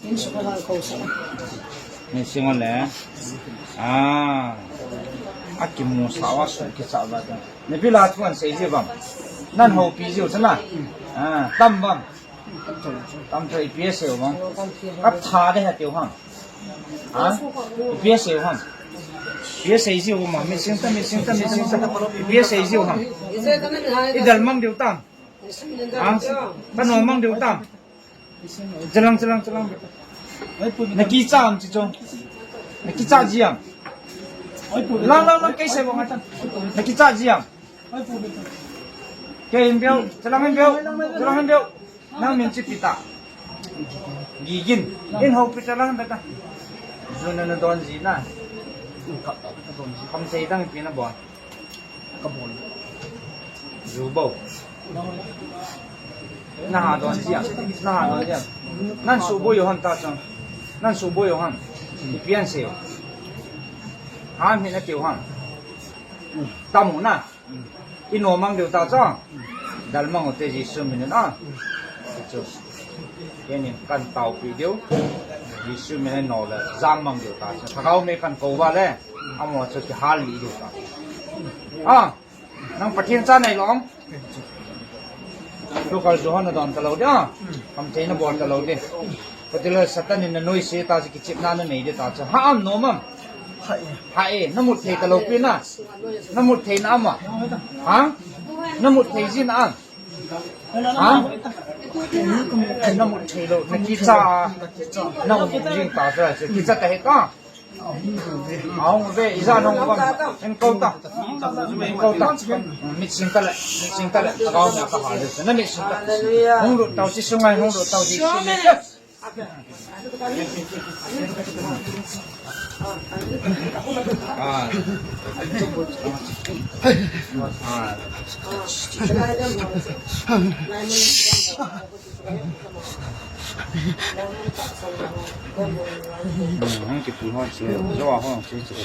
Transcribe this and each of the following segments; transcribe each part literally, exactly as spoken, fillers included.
Insung hal ko sa. Ni singon le. Ah. Akimu sa wa su ki sa ba ta. Ni bila thuan sei ji bam. Nan ho pi ji u sana. Ah, tam bam. Tam to ipi asei u bam. Ka tha de ha tiu ham. Ha? Ipi asei u ham. Ipi asei ji u ma. Mi sing ta, mi sing ta, mi sing ta. Ipi asei ji u ham. I dal mang diu tam. Ha? Ka no mang diu tam. Chalang, chalang, chalang. Na kicha am chi chong. Na kicha ji am. Lang, lang, lang, kei sei bang atan. Na kicha ji am. Kei hin beu, chalang hin beu, chalang hin beu. Nang min chi pi ta. Gigin. In ho pi chalang beta. Ju na na don ji na. Kam sei dang pi na bon. Ka bol. Ju bo. Na ha don ji a. Na ha don ji a. Nan su bo yo han ta chang. Nan su bo yo han. Ipi asei u. Han hi na tiu han. Tamu na. I no mang diu ta chang. Dal mang u te Jesu min a. Chu. Kenin kan tao pi diu. Jesu min a no le. Jam mang diu ta chang. Thagau me kan ko va le. Amo chu ki hal li diu ta. Ah. Nang Pathen cha nei lom. Local Johan na don ta lo dia. Kam thei na bol ta lo dia. Patila Satan in na noi se ta si kichip na na nei dia ta cha. Ha am no mam. Ha e, na mut thei ta lo pi na. Na mut thei na ama. Ha? Na mut thei ji na am. Ha? Na mut thei lo. Na kicha. Na mut jing ta cha. Kicha ta he ta. Ahung ve, ija nung bang, en kau ta. En kau ta. Mit sing ta le, mit sing ta le. Kau na ka hal de. Na mit sing ta. Hung lut tau chi sungai, hung lut tau chi sungai. Ah. Ah. Hmm, hung kipu ho chu, jo a ho chu chu.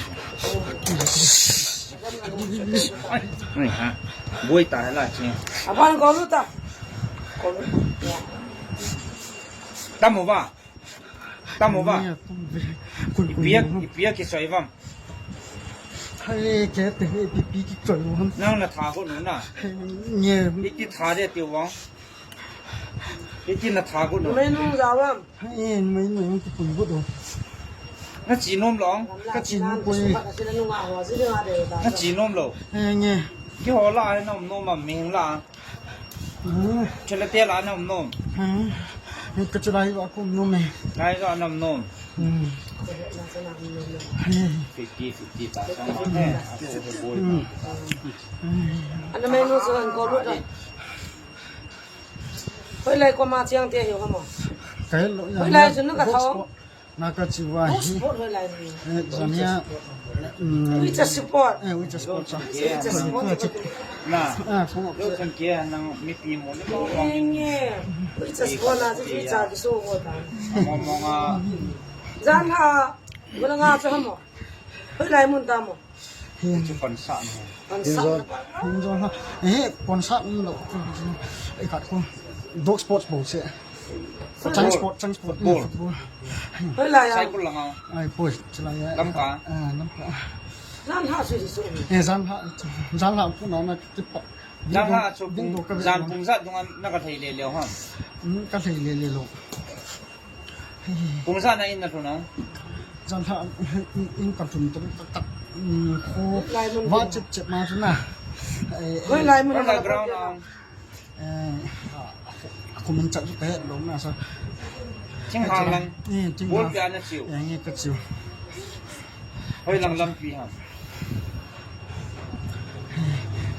Ai, ni ha. Boi ta la chi. Aban ko lu ta. Ko lu ta. Tamu ba. Tamu ba. Ni, tamu ba. Kun, kun, ipia, kun. Ipia kichoi vam. Hai, ke te, ipi, ipi kichoi vam. Nang na tha ko nu na. Hai, ni. Iti tha de ti vang. Iti na tha ko nu. Mei nung ja vam. Hai, mei nung ti pun ko do. Na chi nom long. Ka chi nom poi. Na chi nom lo. Hai, ni. Ki ho la, hai nom nom ma ming la. Hmm. Chule te la na um nom. Hmm. Ka chulai va kum nom e. Lai va na um nom. Hmm. Fifty fifty ta sang ma ne. Hmm. Ana mei nu so an ko lu ta. Hoilai ko ma chiang te hi ho mo. Ka lo ya. Hoilai chu nu ka tho. Na ka chi va hi. Box board hoilai ni. Eh, jania, mm, which sport? Eh, which sport cha? Which sport? Na. Ah, ko. Lo kan ke nang mipi mo ni ko. Nge. Which sport na chi cha ki so ho ta. Mo mo nga. Jan ha. Mo nga cha mo. Hoilai mun ta mo. Hin. Chu kon sa ni. Kon sa. Hin jo, hin jo ha. Eh, kon sa ni lo. Eh, khat ko. Dog sports bol se. Chang sport, chang sport. Football. Football. Hoilai ya. Cycle lang a. Ai, poi, chulai ya. Lamka. Ah, Lamka. Jan ha su su. Eh, jan ha, jan ha pu na na ti pa. Jan ha chu ding pung, do ka jan pung jat dung an na ka thei le le ha. Hmm, ka thei le le lo. Pung jat na in na thu na. Jan ha in, in ka thum tak tak tak. Hmm, ko va chep chep ma chu na. Eh, eh. Hoilai mun na ground a. Eh, a, a, a, kumin chak chu ka het lou na sa. Ching ha lang. Eh, ching ha. Bol pia na chiu. Eh, nge ka chiu. Hoi lang lampi ha.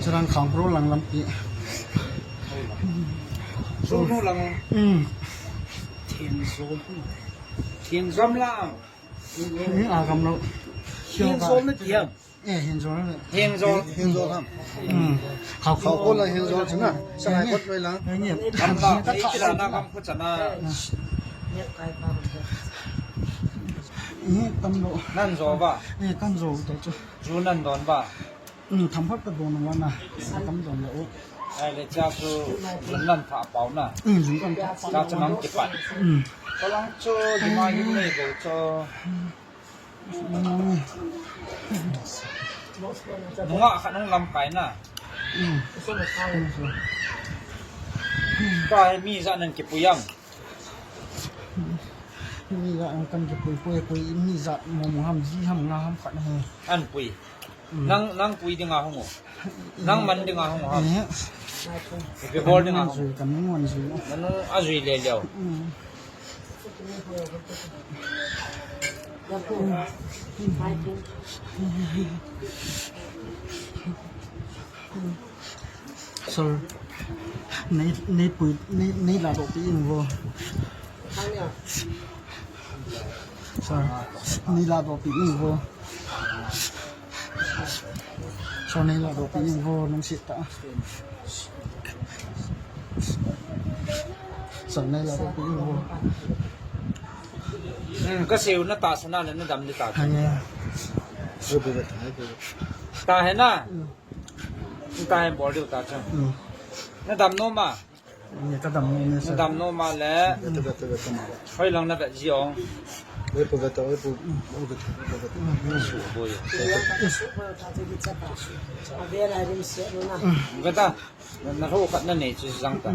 Churang khang pro lang lampi. Hoi lang. Su nu lang. Hmm. Thin su. Thin zom lang. Hmm, a gam lo. Thin zom na tiam. Eh, Hengzong. Hengzong. Hengzong ham. Hmm. Khao, khao ko la Hengzong chuna. Sangai kot noi lang. Nge. Kam la, ni kila na kam ko chana. Eh, tam lo. Nan jo ba. Eh, kan jo to chu. Ju nan don ba. Hmm, tham phat ka don wa na. Tam don lo. Ai le cha chu ju nan tha pau na. Hmm, ju nan tha pau. Cha chu nang kipat. Hmm. Kalang chu, lima gin nei bou chu. Nunga khat nung lamkai na. Ka he mi ja nan kipui am. Mi ja nan kan kipui, pui, pui, mi ja mo mo ham, ji ham, nga ham khat na he. An pui. Nang, nang pui dinga hung o. Nang man dinga hung o. Ipi bol dinga hung o. Nanu ajui le leo. Sir, nei, nei pui, nei, nei ladoh peh in vo. Sir, nei ladoh peh in vo. Sir, nei ladoh peh in vo, lungset tah a. Sir, nei ladoh peh in vo. Hmm, kasei u na tahsan a le na dam ding ta. Tahen na. Tahen bol diu ta chu. Na dam nom a. Ni ka dam nom e, sir. Na dam nom a le. Hoilang na vet ji ong. Veta. Na, na ho khat na nei chu jang ta.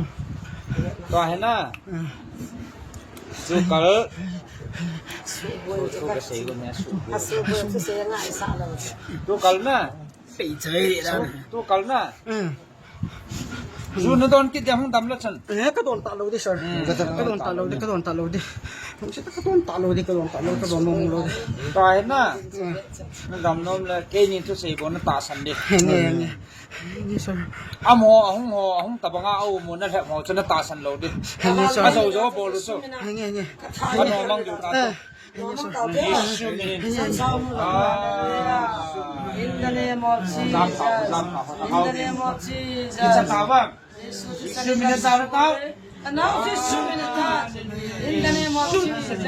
Tahen na. Chu kal. Chu, chu kasei u ne, chu. Chu kal na. Pei chai la. Chu, chu kal na. Ju na don kit dia hung dam la chan. Eh, ka don talou di, sir. Ka don talou di, ka don talou di. Hung si ta ka don talou di, ka don talou, ka don nom lou di. Tahen na. Na dam nom le, keini thusei bou na tahsan di. Henge, henge. Henge, sir. Amaho, ahung ho, ahung tabanga aum u na lhep ho chu na tahsan lou di. Henge, sir. Ajou jou bol u chu. Henge, henge. Ano mang diu ta. Eh. Henge, sir. Jisu min. Henge, henge. Ah. In the name of Jesus. In the name of Jesus. Jisu min a jar ta. Anao Jisu min a jar. In the name of Jesus.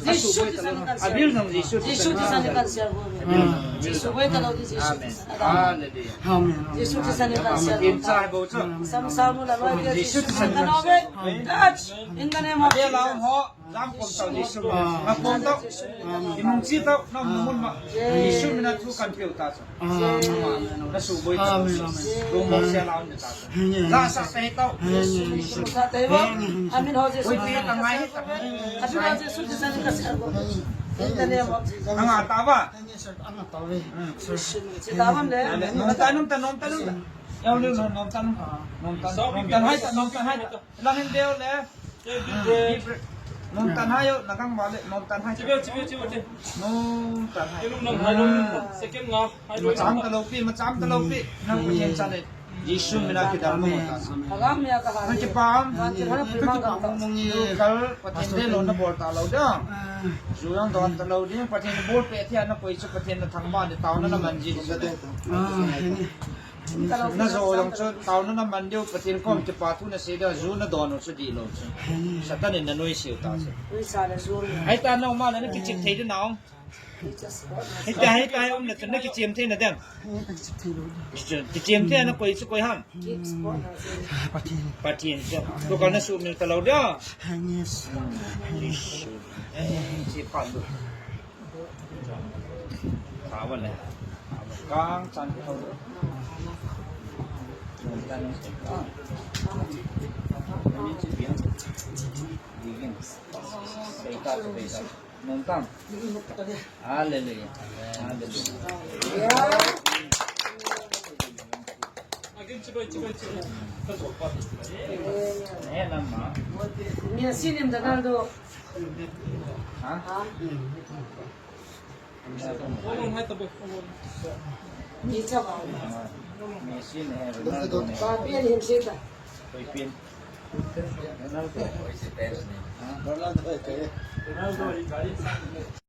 Jisu min a jar. Abil nang Jisu. Jisu min a jar. Jisu min a jar. Amen. Hallelujah. Amen. Jisu min a jar. Amen. Sam sam la lo Jisu min a jar. Touch. In the name of Jesus. Jam pom tau Jisu. Ah. Jam pom tau. Amen. Inung chi tau, nam nung mun ma. Jisu min a thu kan piu ta chu. Amen. Na suboi ta. Amen, amen. Lung mo sia la un ta. Amen. La sa pe tau. Amen. Jisu sa te ba. Amen. Amen ho Jisu. Oi, pi ta ngai ta. Amen ho Jisu Jisu ni ka sia ko. In the name of Jesus. Anga ta ba. Amen, sir. Anga ta ba. Hmm. Jisu. Chi ta ba le. Amen. Nom ta, nom ta, nom ta, nom ta. Yau le nom, nom ta, nom ta. Nom ta, nom ta, hai ta, nom ta, hai ta. Lang hin deu le. Nom tan hai yo, na gang vale, nom tan hai. Chibe, chibe, chibe, chibe. Nom tan hai. Ilung nam hai lo, second nga, hai lo. Macham ta lou pi, macham ta lou pi. Nang Pathen cha le. Jisu min a kidam mo ta. Nang kipah am. Nang kipah mo mo nge. Kal Pathen te lo na bol ta lou da. Ju jong don ta lou di, Pathen bol pe thei na koi chu Pathen na thangvah di, taona na man ji. Na jo jong chu taona na man diu, Pathen kom kipa thu na sei diu, ju na don u chu dihlou chu. Satan in na nuisat ta chu. Nuisat le ju. Hai ta nau ma na na kichim thei di nau. Hita, hita, um na chu na kichim thei na dem. Kichim thei na koi chu koi ham. Pathen. Pathen chu. Tu ka na sumil ta lou dia. Chi pa lu. Tawa le. Kang chan ki hau. Nom tan. Ni chi pian. Digin. Sei ta, sei ta. Nom tan. Hallelujah. Hallelujah. Ni a sinim da nal do. Ha? Ha? Ni cha ba. Messi ne, Ronaldo ne. Ba pia ni him sita. Koi pin. Ronaldo. Ronaldo. Ronaldo.